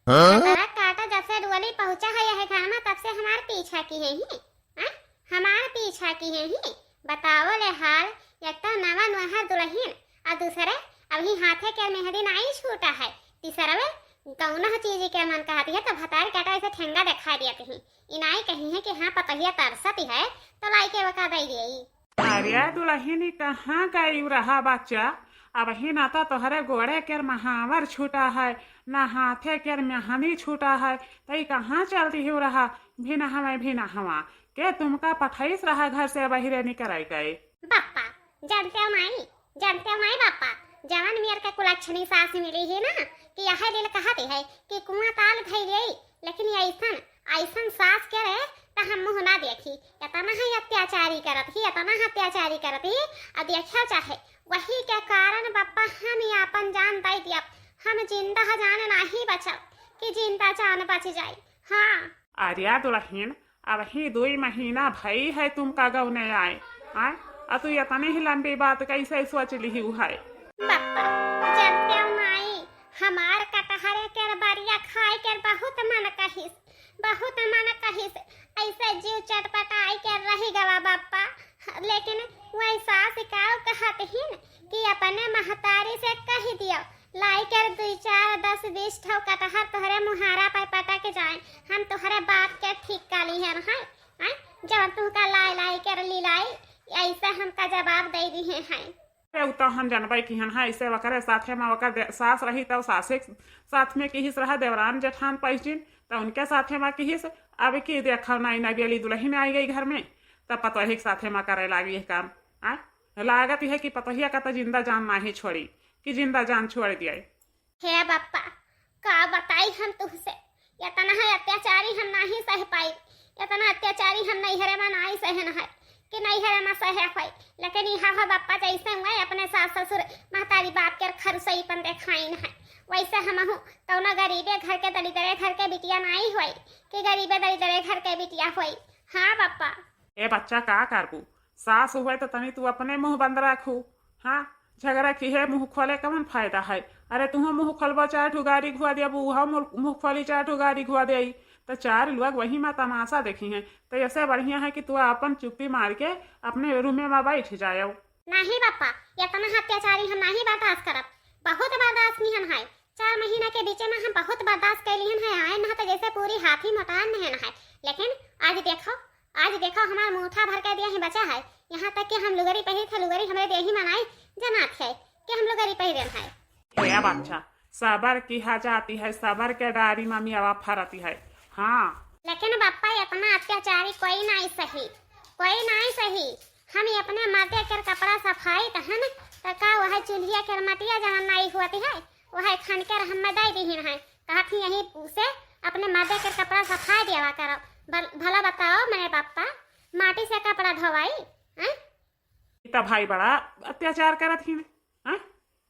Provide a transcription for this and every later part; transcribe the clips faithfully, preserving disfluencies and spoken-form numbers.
हाँ? भतार काटा जब से डोली पहुँचा है यह घर में, तब से हमार पीछा किहे ही, हैं? हमार पीछा किहे ही। बताओ ले हाल, एक तो नवा नोहर दुलहिन, और दूसरे अबहीं हाथे के मेहंदी नाई छूटा है, तीसरवे कौनो चीज के मन कहती है तो भतार काटा ऐसे ठेंगा दिखाई दियत ही। ई नाई कही है कि हाँ पतोहिया तरसती है तो लाई के वका दे दिए। अरे दुलहिनी, कहाँ गई रहा बच्चा? अबहीं ना तो तोहरे गोड़े के महावर छूटा है, ना हाथे के मेहंदी छूटा है, तई कहाँ चलती हो रहा? भिनहवा भिनहवा के तुमका पठैस रहा घर से बहिरे निकराई गए। बप्पा, जानते हो माई, जानते हो माई बप्पा, जवन मेर के कुलक्षणी सास मिली ही ना, कि यह दिल कहती है कि कुआं ताल धई गई, लेकिन ये ऐसन, ऐसन सास के रहे, त हम मुँह ना देखी। इतना ही अत्याचारी करत ही, इतना ही अत्याचारी करत ही, और देखा चाहे, वही के कारण बप्पा हम ही आपन जान दे दिया। हम जिंदा जान नाही बचब, कि जिंदा जान बच जाई। हाँ। अरे दुलहिन, अबहीं दुई महीना भई है तुमका गौने आए, आए? आ तू इतनी ही लंबी बात कैसे सोच लिही है? बप्पा, जानते हो माई, हमार कटहरे के बरिया खाए के बहुत मन कहिस, बहुत मन कहिस, ऐसे जीव चटपटाई के रही गवा बप्पा। लेकिन वही सास का कहत हिन कि अपने महतारी से कह दियो, लाई कर दुई चार दस बीस ठो कटहर तोहरे मुहारा पे पटक जाए, हम तोहरे बाप के ठीक काली हैं, हैं? हैं? जवन तुहका लाई लाई कर ली लाई, ऐसे हमका जवाब दे दिहे हैं। अरे, उ तो हम जनबे किहन है, ऐसे वकरे साथे में वकर दे-, सास रही, तो सासे साथ में किहिस रहा, देवरान जेठान पैसिन, तो उनके साथे में किहिस। अब की देखो, नई नवेली दुलहिन आई गई घर में, तब पतोही के साथे में करे लागी यह काम। आ? लागत है कि पतोहिया का तो जिंदा जान नाही छोड़ी, कि जिंदा जान छोड़ दिया। हे बप्पा, का बताई हम तुहसे, इतना है अत्याचारी हम नाही सह पाई, इतना अत्याचारी हम नैहरे में नाही सहन है कि नैहरे में सहे होई। लेकिन यहाँ हो बप्पा, जैसे हुए अपने सास ससुर महतारी बाप के खरुसईपन देखाइन है, वैसे हमहू कौनो गरीबे घर के दलिदरे घर के बिटिया नाही होई कि गरीबे दलिदरे घर के बिटिया होई। हाँ बप्पा। ए बच्चा, का करबू? सास हुए तो तनी तू अपने मुँह बंद रखू। हाँ, झगड़ा किहे मुँह खोले कवन फायदा है? अरे तुहू मुँह खोलबो, चार ठो गारी घुआ देबू, उहो मुँह, मुँह खोली, चार ठो गारी घुआ देई, तो चार लोग वही में तमाशा देखी हैं। तो ऐसे बढ़िया है कि तू अपन चुप्पी मार के अपने रूमे में बैठ जायो। नाही बप्पा, इतना अत्याचारी हम नाही बर्दाश्त करब, बहुत बर्दाश्त निहन है। चार महीना के बीचे में हम बहुत बर्दाश्त कैलिहन है, आए ना तो जैसे पूरी हाथी मोटान निहन है। लेकिन आज देखो, आज देखो हमार मूठा भर के देह ही बचा है, यहाँ तक कि हम लुगरी पहिर थे, लुगरी हमरे देही मनाई जनात है कि हम लुगरी पहिरन है। ए बच्चा, सबर किहा जाती है, सबर के डारी में मेवा फरती है। हाँ। लेकिन बप्पा, इतना अत्याचारी कोई नाई सही, कोई नाई सही। हम ये अपने मर्दे के कपड़ा सफाई तहन, त का वह चूल्हिया के मटिया जवन नाई होती है, वह खन के हम में दे दीहिन है। कहत ही यही से अपने मर्दे के कपड़ा सफाई देवा करो। भल-, भला बताओ मेरे बप्पा, माटी से कपड़ा धोवाई, हैं? ई त भाई बड़ा अत्याचार करत ही, हैं?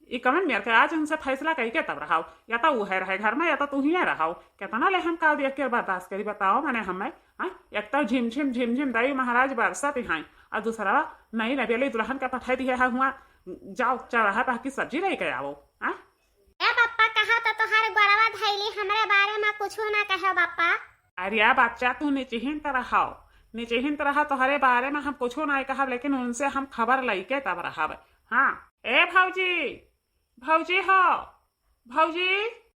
ई कवन मेर के आज उनसे फैसला कई के तब रहाओ, या तो उहे रहे घर में, या तो तू ही रहाओ। कितना ले हम काल देख के बर्दाश्त करी, बताओ मने हमें, हैं? एक तो झिमझिम, झिमझिम दाई महाराज बरसत हैं, और दूसरा नई नवेली दुलहन का पठाई दिए है हुआ, जाओ चौराहा पर की सब्जी लेके आओ, हैं? ए बप्पा, कहा तो तोहार गोड़वा धैली, हमरे बारे में कुछ ना कहो बप्पा। अरे बच्चा, तू निचिहिंत रहो, निचिहिंत रहो, तोहरे बारे में हम कुछ ना कहब, लेकिन उनसे हम खबर लइके तब रहब। हाँ, ए भौजी, भौजी हो, भौजी।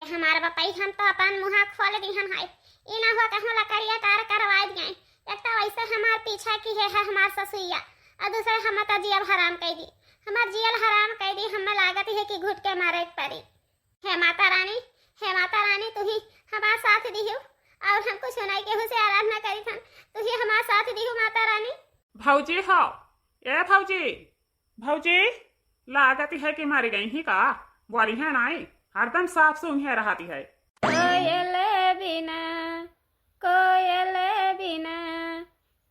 हमार बपई, हम तो अपन मुँह खोल दिहन है, ई ना हुआ कहूँ लकड़िया तार करवा दिए। एक तो वैसे हमार पीछा किहे है हमार ससुइया, और दूसरे हम तो जियल हराम कई दी, हमार जियल हराम कई दी, हमें लागत है कि घुट के मारे के पड़ी। हे माता रानी, हे माता रानी, तू ही हमार साथ दिहु, और हम कुछ नहीं केहू से आराधना करी थन, तू ही हमार साथ दिहु माता रानी। भौजी हो, ए भौजी, भौजी, लागत है कि मर गई ही का? बोली है नाई, हरदम साफ सूंघे रहती है। कोयल बिना, कोयल बिना,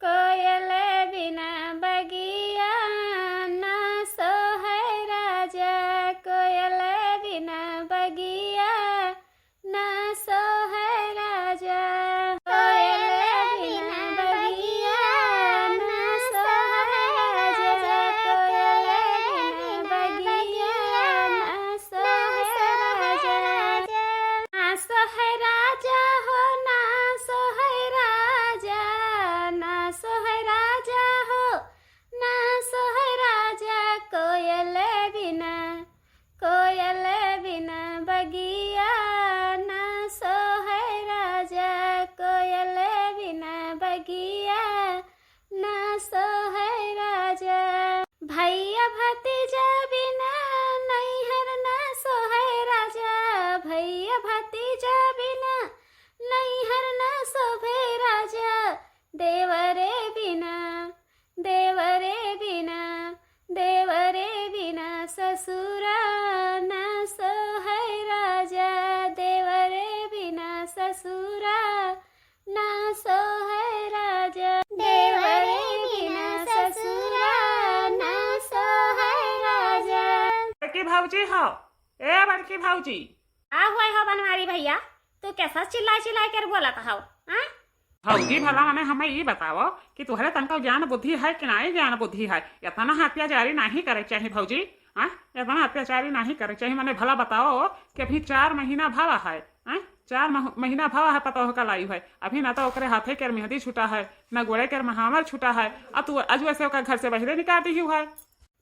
कोयल बिना बगिया ना सोहै राजा, कोयल बिना बगिया ना सोहै राजा। कोयल बिना बगिया ना सोहै राजा, कोयल बिना बगिया ना सोहै राजा। ना सोहै राजा। बिना नैहर ना शोभे राजा, देवरे बिना, देवरे बिना, देवरे बिना ससुरा ना सोहै राजा, देवरे बिना ससुरा ना सोहै राजा, देवरे बिना ससुरा ना सोहै राजा। बड़की भौजी हो, ए बड़की भौजी। का हुआ हो बनवारी भैया, तू कैसा चिल्लाए चिल्लाए कर बोलत हो, हाँ? भौजी भला मने हमें ई बताओ कि तुहरे तनको ज्ञान बुद्धि है कि नाहीं ज्ञान बुद्धि है? एतना अत्याचारी नाहीं करे के चाही भौजी, हाँ? एतना अत्याचारी नाहीं करे के चाही। मने भला बताओ कि अभी चार महीना भवा है, हाँ? चार मह-, महीना भवा है पतोह का लाई है, अभी ना तो ओकरे हाथे के मेहंदी छूटा है, ना गोड़े के महावर छूटा है, अब तू अजुए से ओकर घर से बहिरे निकाल दिही है।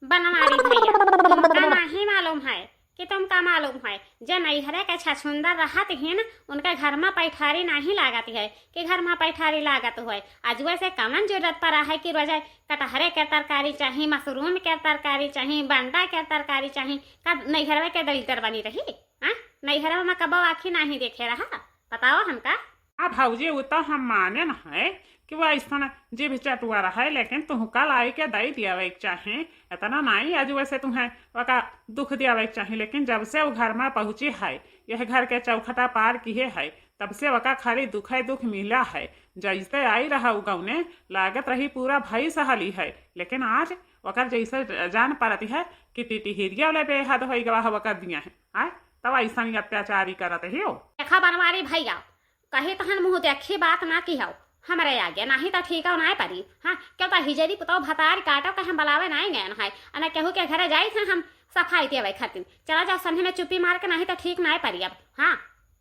बनवारी भैया, तुमका नाहीं मालूम है कि तुमका मालूम है, जे नैहरे के छछुंदर रहत हिन, उनके घर मा पैठारी नाहीं लागत है कि घर मा पैठारी लागत होय। अजुए से कवन जरूरत पड़ा है कि रोज कटहरे के तरकारी चाही, मशरूम के तरकारी चाही, बंडा के तरकारी चाही, का नैहरवे के दलिद्दर बनी रही? हाँ, नैहरवा मा कबो आँखी नाहीं देखे रहा, बताओ हमका। हाँ भौजी, उ तो हम माने न है कि वो ऐसन जीभ चटुआ रहे, लेकिन तुहका लाई के दई दियावे के चाही। एतना नाई अजुए से तुहें ओका दुख दियावे के चाही, लेकिन जब से उ घर मा पहुँची है, यह घर के चौखटा पार किहे है, तब से ओका खाली दुखे दुख मिला है। जैसे आई रहा उ गौने, लागत रही पूरा भई सहली है, लेकिन आज ओकर जैसे जान परत है कि टिटिहिरिया ले बेहद होई गवा है ओकर दिया है। आय, तब ऐसन ही अत्याचारी करत ही हो। देखा बनवारी भैया, कही तहन मुँह देखी बात ना किहौ हमरे आगे, नाहीं त ठीक नाय परी। हाँ, क्यों त हिजरी पुतौ भतार काटो के हम बलावे नाय गयन है, अना केहू के घरे जाई थे हम सफाई देवे खातिर। चला जाओ संझे में चुप्पी मार के, नाहीं त ठीक नाय परी अब। हाँ।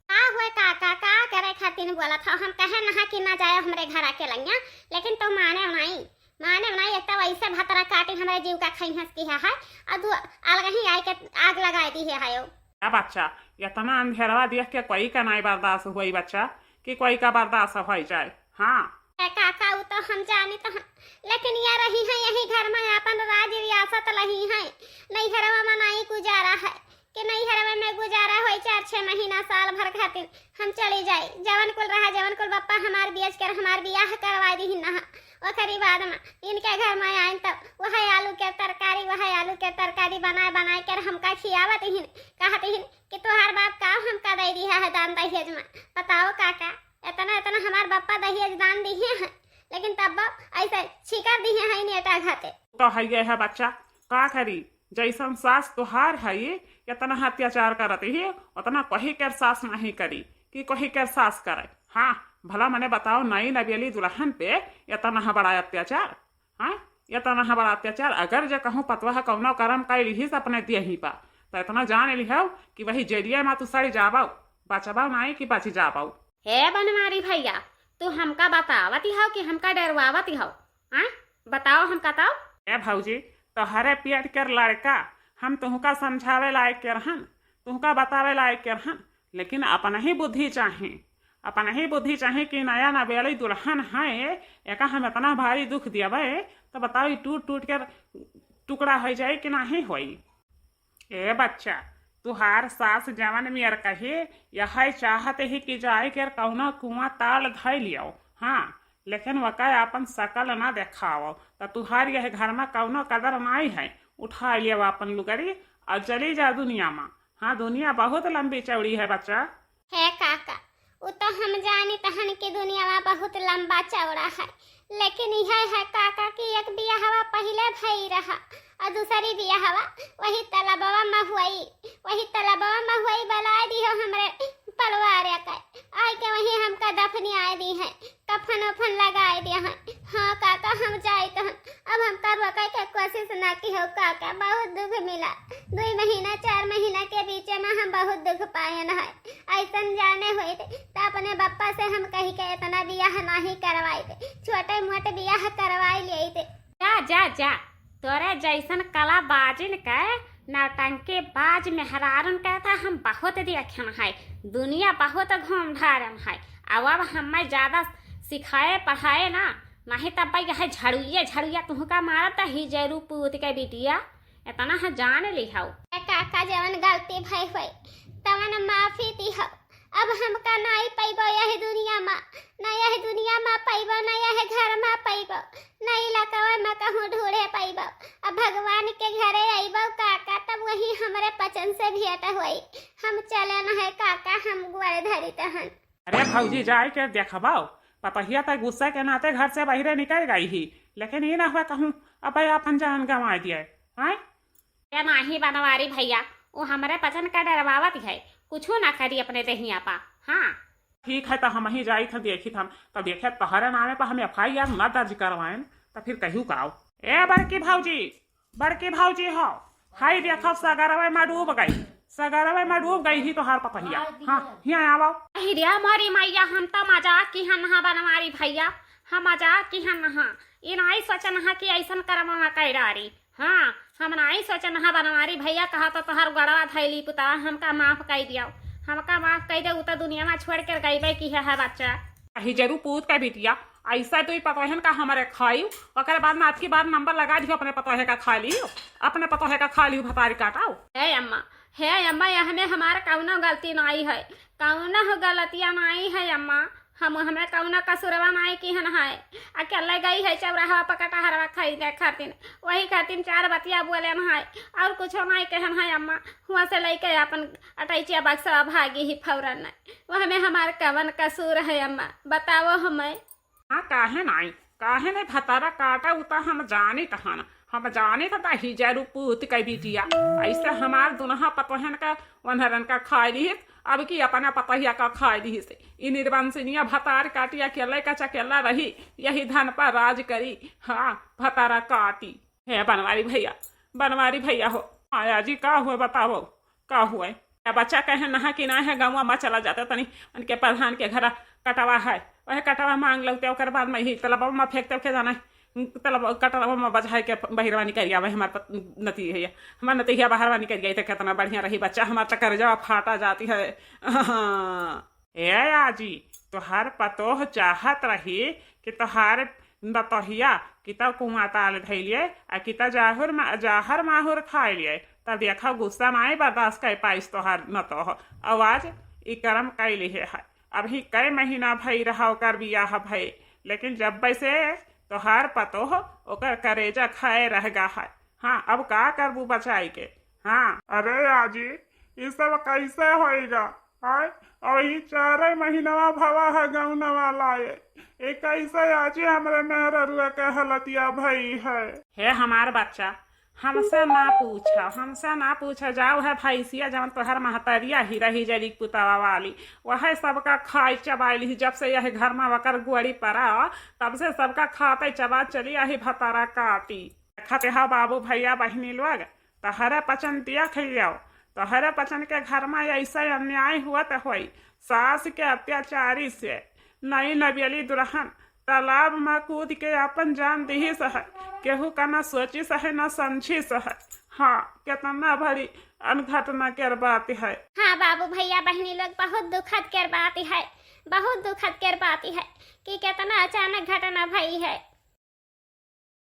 का हुए काका, का करे खातिर बोलत हो? हम कहे नहा कि ना जाए हमरे घर आके लंगिया, लेकिन तो माने नाई, माने नाई। एक तो वैसे भतरा काटी हमरे जीव का खई हंस की है, और दू अलग ही आए के आग लगाए दी है, है। ए बच्चा, एतना अंधेरवा देख के कोई का नाई बर्दाश्त होई बच्चा, कि कोई का बर्दाश्त होई जाए। हाँ। ए काका, उ तो हम जानी तो हम, लेकिन ये रही है यही घर में अपन राज रियासत लही है, नैहरवा में नाई गुजारा है, कि नैहरवा में गुजारा होई चार छह महीना साल भर खातिर हम चली जाई, जवन कुल रहा जवन कुल बप्पा हमार बेच कर हमार बियाह करवा दी ना, ओकरी बाद में इनके घर में आइन तब वह आलू के तरकारी, वह आलू के तरकारी बनाए बनाए कर हमका खियावत हिन, कहत हिन कि तोहार बाप का हमका दे दिया है दान दहेज में। बताओ काका, एतना एतना हमार बप्पा दहेज दान दिहे हैं, लेकिन तब ऐसे छिकर दिहे हैं नेटा घाते। तो है ये है बच्चा, का करी, जैसन सास तोहार है, एतना अत्याचार करत ही, ओतना कोही के सास नहीं करी कि कोही के सास करे। हाँ, भला मने बताओ, नई नवेली दुल्हन पे एतना बड़ा अत्याचार। हाँ, एतना बड़ा अत्याचार। अगर जे कहूँ पतवा कौनो करम कई लिहिस अपने देही पा, तो एतना जान लिहौ कि वही जेलिया मा तू सड़ जाबौ, बचबौ नाई कि बच जाबौ। हे बनवारी भैया, तू हमका बतावत हौ कि हमका डरवावत हौ? हाँ, बताओ हमका तौ। ए भौजी, तोहरे पेट के लड़का, हम तुहका समझावे लायक के रहन, तुहका बतावे लायक के रहन, लेकिन अपन ही बुद्धि चाही, अपन ही बुद्धि चाही कि नया नवेली दुल्हन है, एका हम एतना भारी दुख दियावे, तो बताओ, ई टूट टूट के टुकड़ा होइ जाई कि नाहीं होई? ए बच्चा, तुहार सास जवन मेर कही, यहै चाहत ही कि जाए के कौनो कुआं ताल धइ लियो। हाँ, लेकिन वका आपन सकल ना देखाओ, त तुहार यह घर में कौनो कदर नाई है। उठाइ लियो आपन लुगरी और चली जा दुनिया में। हाँ, दुनिया बहुत लंबी चौड़ी है बच्चा। हे काका, उ तो हम जानी तहन कि दुनियावा बहुत लंबा चौड़ा है, लेकिन यह है काका कि एक बियाहवा पहिले भई रहा और दूसरी बियाहवा वही तलबवा में हुई, वही तलबवा में हुई, बलाए दिहो हमरे परिवार के, आए के वही हमका दफनियाए दी है, कफन उफन लगाए दिया है। हाँ काका, हम जाइत हन, अब हमका रोके के कोशिश ना किहो काका, बहुत दुख मिला। दुई महीना, चार महीना के बीचे में हम बहुत दुख पायन है। ऐसन जाने होइत त अपने बप्पा से हम कही के एतना बियाह नाहीं करवाइत, छोटे मोटे बियाह करवाई लेइत। जा, जा, जा, तोरे जैसन कलाबाजिन के, नौटंकीबाज मेहरारुन के त हम बहुत देखन है, दुनिया बहुत घूम ढारन है। अब, अब हमें ज्यादा सिखाए पढ़ाए ना, नाहीं तब यह झड़ुइया, झड़ुइया तुहका मारत ही जरू पूत के बिटिया, एतना ह जान लिहौ। ए काका, जवन गलती भई होई, तवन माफी दिहौ, अब हमका नाई पइबो यह दुनिया मा, न यह दुनिया मा पइबो, न यह घर मा पइबो, न इलाकवा मा कहूँ ढूँढे पइबो। अब भगवान के घरे अइबो काका, तब वही हमरे पचन से भेंट होई। हम चलन है काका, हम गोड़ धरित हन। अरे भौजी, जाइके देखबो, पतोहिया त गुस्सा के नाते घर से बहिरे निकल गई ही, लेकिन ई ना हुआ कहूँ अब आपन जान गँवाइ दिए, हैं? ए नाहीं बनवारी भइया, उ हमरे पचन का डरवावत है, कुछू ना करी अपने देहिया पा। हाँ। ठीक है, त हमहीं जाइत ह, देखित हम, त देखे तोहरे नामे पर हम FIR ना दर्ज करवाएन, त फिर कहियो का हो। ए बड़की भौजी, बड़की भौजी हो, हाय देखो सगरवे मा डूब गई, सगरवे मा डूब गई ही तोहार पतोहिया। हाँ, हियाँ आवो। अहि रे मोरी मइया, हम त मजाक किहन हा बनवारी भइया, हम मजाक किहन हा। ई नाई सोचन हा कि अइसन करमवा कै डारी। हाँ, हम नाई सोचन हा बनवारी भइया, कहा त तोहर गोड़वा धइली पुतवा, हमका माफ कइ दियो, हमका माफ कइ दे, उ त दुनिया मा छोड़ के गइबे किहे है बच्चा। अहि जरू पूत का बिटिया, अइसा दुइ पतोहन का हमरे खाइउ, ओकरे बाद मा अबकी बार नंबर लगाइ दियो, अपने पतोहे का खाइ लियो, अपने पतोहे का खाइ लियो, भतारी काटाउ। हे अम्मा, हे अम्मा, यहमे हमार कउनो गलती नाई है, कउनो गलतिया नाई है अम्मा, हम, हमें कउनो कसूरवा नाई किहन है। अकेले गई है चौराहा पर कटहरवा खरीदे खातिन, वही खातिन चार बतिया बोलेन है, और कुछो नाई कहन है अम्मा। हुआँ से लइके आपन अटैचिया बक्सवा भागी ही फौरन। वहमे हमार कवन कसूर है अम्मा, बतावो हमें। हाँ, काहे नाई, काहे नाई भतारा काटा, उ त हम जानित हन, हम जानित हन, त ही जरू पूत कै बिटिया, अइसे हमार दुनहा पतोहन का, ओन्हरन का खाइ लिहिस, अबकी अपना पतोहिया का खाइ लिहिस। ई निर्बंसिनिया भतार काटी अकेले का चकेला रही, यही धन पर राज करी। हाँ, भतारा काटी। हे बनवारी भइया, बनवारी भइया हो। हाँ आजी, का हुए बतावो, का हुए? ए बच्चा कहे नहा कि ना है, गउँवा मा चला जाते तनी, उनके प्रधान के घरा कटवा है, वह कटवा माँग लौते, ओकर बाद मा ही तलबवा मा फेंकते, ओके जाना है, तलब कटवा मा बझाइ के बहिरवा निकरि आवे, हमार पत-, नती है, हमार नतिया बहरवा निकरि आई त केतना बढ़िया रही बच्चा, हमार त करेजवा फाटा जाती है। हाँ। ए आजी, तोहार पतोह चाहत रही कि तोहार नतोहिया किता कुआँ ताल धइलिए, आ किता जाहुर मा-, जाहर माहुर खाइ लिए, तब देखा गुस्सा नाई बर्दाश्त कर पाइस तोहार नतोह। अउ आज ई करम कइ लिहे है। अबही कई महीना भई रहा ओकर बियाह भई, लेकिन जब से तोहार पतोह ओकर करेजा खाए रह गा है। हाँ, अब का करबू बचाई के? हाँ। अरे आजी, ई सब कैसे होइगा? आय, अबही चारे महीनवा भवा है गौनवा लाए। ई कैसे आजी हमरे मेहररुआ के हालतिया भई है? हे हमार बच्चा, हमसे ना पूछा, हमसे ना पूछा। जाउ है भैंसिया जवन तोहर महतरिया ही रही जरी पुतवा वाली, वह सबका खाई चबाई ली। जब से यह घर मा वकर गोड़ी परा, तब से सबका खाते चबा चली आही भतारा काटी। देखत हा बाबू भैया बहिनी लोग, तोहरे पचन दिया खइयाओ, तोहरे पचन के घर मा ऐसा अन्याय हुआ त होई। सास के अत्याचारी से नई नवेली दुल्हन तालाब मा कूद के आपन जान दिहिस है। केहू का ना सोचिस है, ना समझिस है। हाँ, केतना बड़ी अनघटना के बात है। हाँ बाबू भैया बहिनी लोग, बहुत दुखद के बात है, बहुत दुखद के बात है कि केतना अचानक घटना भई है।